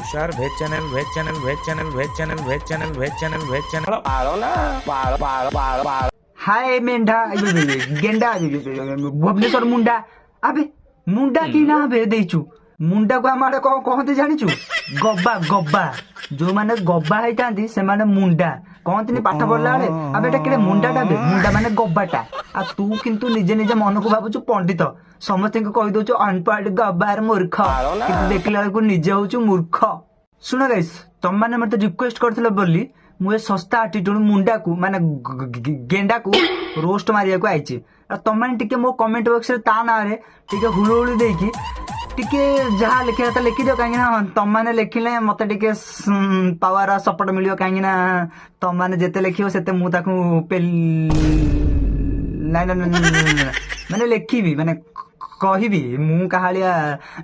Tushar veg channel, veg channel, veg channel, veg channel, veg channel, veg channel, veg channel. ହାଏ ମେଣ୍ଢା, ଗେଣ୍ଡା, ଭୁବନେଶ୍ୱର ମୁଣ୍ଡା। ଆବେ ମୁଣ୍ଡା କି ନା ବେ ଦେଇଛୁ? ମୁଣ୍ଡାକୁ ଆମ ଆଡେ କଣ କହନ୍ତି ଜାଣିଛୁ? ଗବା, ଗବା। ଯୋଉମାନେ ଗବା ହେଇଥାନ୍ତି, ସେମାନେ ମୁଣ୍ଡା କହନ୍ତିନି ପାଠ ପଢିଲା ବେଳେ? ଆବେ, ଏଟା କେଡ଼େ ମୁଣ୍ଡାଟା ବେ। ମୁଣ୍ଡା ମାନେ ଗବାଟା। ଆଉ ତୁ କିନ୍ତୁ ନିଜେ ନିଜେ ମନକୁ ଭାବୁଛୁ ପଣ୍ଡିତ, ସମସ୍ତଙ୍କୁ କହିଦଉଛୁ ଅନପଢ, ଗବାର, ମୂର୍ଖ, କିନ୍ତୁ ଦେଖିଲା ବେଳକୁ ନିଜେ ହଉଛୁ ମୂର୍ଖ। ଶୁଣ ଗାଇସ୍, ତମମାନେ ମତେ ରିକ୍ୱେଷ୍ଟ କରିଥିଲ ବୋଲି ମୁଁ ଏ ଶସ୍ତା ଆଟିଟ୍ୟୁଡ ମୁଣ୍ଡାକୁ, ମାନେ ଗେଣ୍ଡାକୁ ରୋଷ୍ଟ ମାରିବାକୁ ଆଇଛି। ଆଉ ତମମାନେ ଟିକେ ମୋ କମେଣ୍ଟ ବକ୍ସରେ ତା ନାଁରେ ଟିକେ ହୁଳୁହୁଳି ଦେଇକି ଟିକେ ଯାହା ଲେଖିବା କଥା ଲେଖିଦିଅ, କାହିଁକି ନା ତମମାନେ ଲେଖିଲେ ମତେ ଟିକେ ପାୱାର ସପୋର୍ଟ ମିଳିବ, କାହିଁକି ନା ତମମାନେ ଯେତେ ଲେଖିବ ସେତେ ମୁଁ ତାକୁ ପେଲି, ନାଇଁ ନାଇଁ ନାଇଁ ନାଇଁ, ନାଇଁ, ନାଇଁ, ମାନେ ଲେଖିବି, ମାନେ କହିବି। ମୁଁ କାହାଳିଆ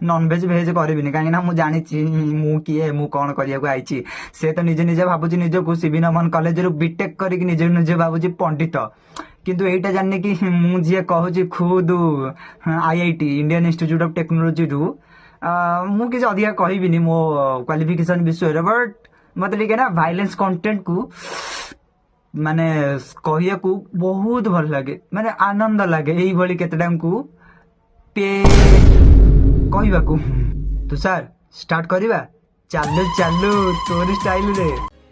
ନନଭେଜ ଭେଜ କରିବିନି, କାହିଁକି ନା ମୁଁ ଜାଣିଛି ମୁଁ କିଏ, ମୁଁ କଣ କରିବାକୁ ଆଇଛି। ସେ ତ ନିଜେ ନିଜେ ଭାବୁଛି ନିଜକୁ ସିବି ରମନ କଲେଜରୁ ବିଟେକ୍ କରିକି ନିଜେ ନିଜେ ଭାବୁଛି ପଣ୍ଡିତ, କିନ୍ତୁ ଏଇଟା ଜାଣିନି କି ମୁଁ ଯିଏ କହୁଛି ଖୁଦ ଆଇଆଇଟି, ଇଣ୍ଡିଆନ ଇନଷ୍ଟିଚ୍ୟୁଟ ଅଫ ଟେକ୍ନୋଲୋଜିରୁ। ମୁଁ କିଛି ଅଧିକା କହିବିନି ମୋ କ୍ୱାଲିଫିକେସନ ବିଷୟରେ, ବଟ୍ ମତେ ଟିକେ ନା ଭାଇଲେନ୍ସ କଣ୍ଟେଣ୍ଟକୁ ମାନେ କହିବାକୁ ବହୁତ ଭଲ ଲାଗେ, ମାନେ ଆନନ୍ଦ ଲାଗେ ଏଇଭଳି କେତେଟାଙ୍କୁ ପେ କହିବାକୁ। ତୁଷାର, ଷ୍ଟାର୍ଟ କରିବା। ଚାଲୁ ଚାଲୁ ତୋରି ଷ୍ଟାଇଲରେ।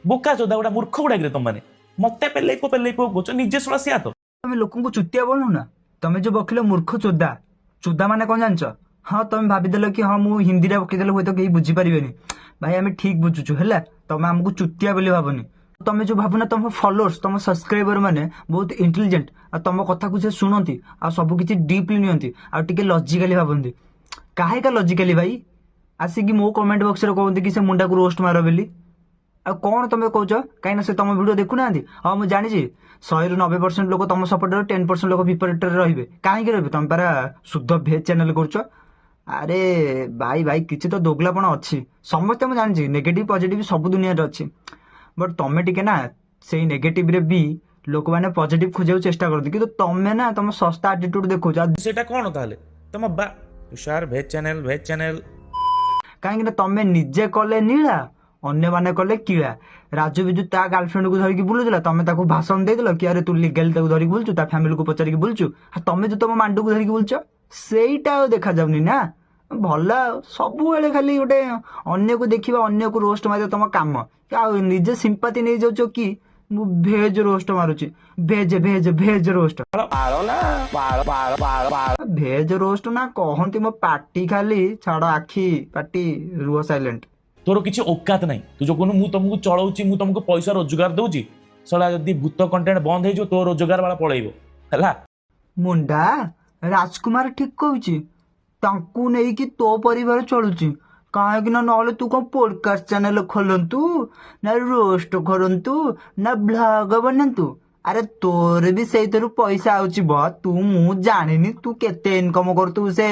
ବୋକା ଚୋଦା ଗୁଡା, ମୂର୍ଖ ଗୁଡାକିରେ ତମମାନେ ମତେ ପେଲେଇ ପୁଅ, ପେଲେଇ ପୁଅ କହୁଛ, ନିଜେ ଶଳା ସିଆ ତ। ତମେ ଲୋକଙ୍କୁ ଚୁତିଆ ବୋଲୁ ନା? ତମେ ଯୋଉ ବକିଲ ମୂର୍ଖ ଚୋଦା, ଚୋଦା ମାନେ କଣ ଜାଣିଛ? ହଁ, ତମେ ଭାବିଦେଲ କି ହଁ, ମୁଁ ହିନ୍ଦୀରେ ବକିଦେଲେ ହୁଏତ କେହି ବୁଝିପାରିବେନି। ଭାଇ, ଆମେ ଠିକ ବୁଝୁଛୁ, ହେଲା? ତମେ ଆମକୁ ଚୁତିଆ ବୋଲି ଭାବନି। ତମେ ଯୋଉ ଭାବୁନା ତମ ଫଲୋଅର୍ସ, ତମ ସବସ୍କ୍ରାଇବର ମାନେ ବହୁତ ଇଣ୍ଟେଲିଜେଣ୍ଟ ଆଉ ତମ କଥାକୁ ସେ ଶୁଣନ୍ତି ଆଉ ସବୁ କିଛି ଡିପଲି ନିଅନ୍ତି ଆଉ ଟିକେ ଲଜିକାଲି ଭାବନ୍ତି, କାହିଁକା ଲଜିକାଲି ଭାଇ ଆସିକି ମୋ କମେଣ୍ଟ ବକ୍ସରେ କହନ୍ତି କି ସେ ମୁଣ୍ଡାକୁ ରୋଷ୍ଟ ମାର ବୋଲି? ଆଉ କଣ ତମେ କହୁଛ? କାହିଁକିନା ସେ ତମ ଭିଡିଓ ଦେଖୁନାହାନ୍ତି। ହଁ, ମୁଁ ଜାଣିଛି, 100ରୁ 90% ଲୋକ ତମ ସପୋର୍ଟରେ, 10% ଲୋକ ବିପରୀତରେ ରହିବେ। କାହିଁକି ରହିବେ? ତମେ ପରା ଶୁଦ୍ଧ ଭେଜ ଚ୍ୟାନେଲ କରୁଛ। ଆରେ ଭାଇ, ଭାଇ, କିଛି ତ ଦୋଗଲାପଣ ଅଛି ସମସ୍ତେ। ମୁଁ ଜାଣିଛି, ନେଗେଟିଭ ପଜିଟିଭ ସବୁ ଦୁନିଆରେ ଅଛି, ବଟ୍ ତମେ ଟିକେ ନା ସେଇ ନେଗେଟିଭରେ ବି ଲୋକମାନେ ପଜିଟିଭ ଖୋଜିବାକୁ ଚେଷ୍ଟା କରନ୍ତି, କିନ୍ତୁ ତମେ ନା ତମ ଶସ୍ତା ଆଟିଟ୍ୟୁଡ ଦେଖୁଛ ଆଉ ସେଇଟା କଣ ତାହେଲେ ତମ ବା ତୁଷାର ଭେଜ ଚ୍ୟାନେଲ, ଭେଜ ଚ୍ୟାନେଲ। କାହିଁକି ନା ତମେ ନିଜେ କଲେ ନୀଳା, ଅନ୍ୟମାନେ କଲେ କିଳା। ରାଜୁ ବିଜୁ ତା ଗାର୍ଲଫ୍ରେଣ୍ଡକୁ ଧରିକି ବୁଲୁଥିଲା, ତମେ ତାକୁ ଭାଷଣ ଦେଇଦେଲ କି ଆରେ, ତୁ ଲିଗାଲି ତାକୁ ଧରିକି ବୁଲୁଛୁ, ତା ଫ୍ୟାମିଲିକୁ ପଚାରିକି ବୁଲୁଛୁ, ଆଉ ତମେ ଯୋଉ ତମ ମାଣ୍ଡୁକୁ ଧରିକି ବୁଲୁଛ, ସେଇଟା ଆଉ ଦେଖାଯାଉନି ନା। ଭଲ, ଆଉ ସବୁବେଳେ ଖାଲି ଗୋଟେ ଅନ୍ୟକୁ ଦେଖିବା, ଅନ୍ୟକୁ ରୋଷ୍ଟ ମାରିବା ତମ କାମ, ଆଉ ନିଜେ ସିମ୍ପାତି ନେଇଯାଉଛ କି ମୁଁ ଭେଜ ରୋଷ୍ଟ ମାରୁଛି, veg veg veg roast, veg roast ନା କହନ୍ତି ମୋ ପାଟି ଖାଲି ଛାଡ, ଆଖି ପାଟି ରୁହ ସାଇଲେଣ୍ଟ। ତୋର କିଛି ଔକାତ ନାହିଁ। ତୁ ଯୋଉ କହୁନୁ ମୁଁ ତମକୁ ଚଳଉଛି, ମୁଁ ତମକୁ ପଇସା ରୋଜଗାର ଦଉଛି, ଶଳା ଯଦି ଭୂତ କଣ୍ଟେଣ୍ଟ ବନ୍ଦ ହେଇଯିବ, ତୋ ରୋଜଗାର ବାଲା ପଳେଇବ, ହେଲା? ମୁଣ୍ଡା, ରାଜକୁମାର ଠିକ କହୁଛି। ତାଙ୍କୁ ନେଇକି ତୋ ପରିବାର ଚଳୁଛି, କାହିଁକି ନା ନହେଲେ ତୁ କଣ ପୋଡକାଷ୍ଟ ଚ୍ୟାନେଲ ଖୋଲନ୍ତୁ ନା ରୋଷ୍ଟ କରନ୍ତୁ ନା ବ୍ଲଗ ବନାନ୍ତୁ? ଆରେ, ତୋର ବି ସେଇଥିରୁ ପଇସା ଆଉଛି ବ। ତୁ, ମୁଁ ଜାଣିନି ତୁ କେତେ ଇନକମ କରୁଥିବୁ ସେ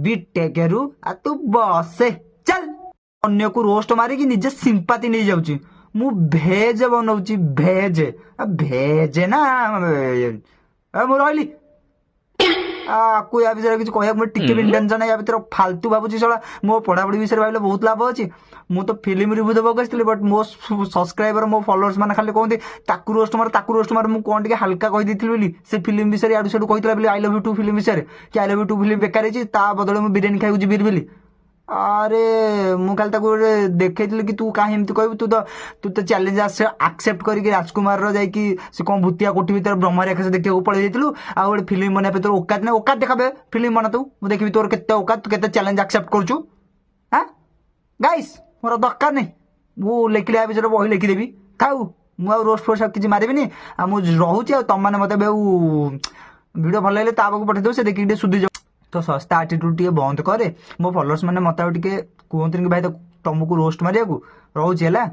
ବିଟେକରୁ। ଆଉ ତୁ ବସେ, ଚାଲ। ଅନ୍ୟକୁ ରୋଷ୍ଟ ମାରିକି ନିଜେ ସିମ୍ପାତି ନେଇଯାଉଛି। ମୁଁ ଭେଜ ବନଉଛି, ଭେଜ ଭେଜ ନା। ଏ, ମୁଁ ରହିଲି। ଆକୁ ୟା ବିଷୟରେ କିଛି କହିବାକୁ ମୋର ଟିକେ ବି ଇଣ୍ଟେନସନ ନାହିଁ। ୟା ଭିତରେ ଫାଲତୁ ଭାବୁଛି ଶଳା। ମୋ ପଢାପଢି ବିଷୟରେ ଭାବିଲେ ବହୁତ ଲାଭ ଅଛି। ମୁଁ ତ ଫିଲ୍ମ ରିଭ୍ୟୁ ଦେବାକୁ ଆସିଥିଲି, ବଟ୍ ମୋ ସବସ୍କ୍ରାଇବର, ମୋ ଫଲୋଅର୍ସ ମାନେ ଖାଲି କହନ୍ତି ତାକୁ ରୋଷ୍ଟ ମାର, ତାକୁ ରୋଷ୍ଟ ମାର। ମୁଁ କଣ ଟିକେ ହାଲକା କହିଦେଇଥିଲି ବୋଲି, ସେ ଫିଲ୍ମ ବିଷୟରେ ଆଡୁ ସାଡୁ କହିଥିଲା ବୋଲି, I love you two film ବିଷୟରେ କି I love you two film ବେକାର ହେଇଛି, ତା ବଦଳରେ ମୁଁ ବିରିୟାନୀ ଖାଇବାକୁ ଯିବି ବୋଲି। ଆରେ, ମୁଁ ଖାଲି ତାକୁ ଗୋଟେ ଦେଖେଇଥିଲି କି ତୁ କାହିଁ ଏମିତି କହିବୁ? ତୁ ତ ଚ୍ୟାଲେଞ୍ଜ ଆକ୍ସେପ୍ଟ କରିକି ରାଜକୁମାରର ଯାଇକି ସେ କଣ ଭୂତିଆ କୋଠି ଭିତରେ ବ୍ରହ୍ମରାକ୍ଷସ ଦେଖିବାକୁ ପଳେଇ ଯାଇଥିଲୁ। ଆଉ ଗୋଟେ ଫିଲ୍ମ ବନେଇବା ପାଇଁ ତୋର ଓକାତ ନାହିଁ। ଓକାତ ଦେଖାବେ, ଫିଲ୍ମ ବନା ତୁ, ମୁଁ ଦେଖିବି ତୋର କେତେ ଓକାତ, ତୁ କେତେ ଚ୍ୟାଲେଞ୍ଜ ଆକ୍ସେପ୍ଟ କରୁଛୁ। ହାଁ ଗାଇସ୍, ମୋର ଦରକାର ନାହିଁ। ମୁଁ ଲେଖିଲେ ୟା ବିଷୟରେ ବହି ଲେଖିଦେବି। ଥାଉ, ମୁଁ ଆଉ ରୋଷ୍ଟ ଫୋଷ୍ଟ ଆଉ କିଛି ମାରିବିନି। ଆଉ ମୁଁ ରହୁଛି। ଆଉ ତମମାନେ ମତେ ଏବେ ଆଉ ଭିଡ଼ିଓ ଭଲ ଲାଗିଲେ ତା ପାଖକୁ ପଠେଇଦେବ, ସେ ଦେଖିକି ଟିକେ ସୁଧି। ତ ଶସ୍ତା ଆଟିଟ୍ୟୁଡ ଟିକେ ବନ୍ଦ କରେ। ମୋ ଫଲୋଅର୍ସ ମାନେ ମତେ ଆଉ ଟିକେ କୁହନ୍ତିନି କି ଭାଇ ତମକୁ ରୋଷ୍ଟ ମାରିବାକୁ। ରହୁଛି, ହେଲା।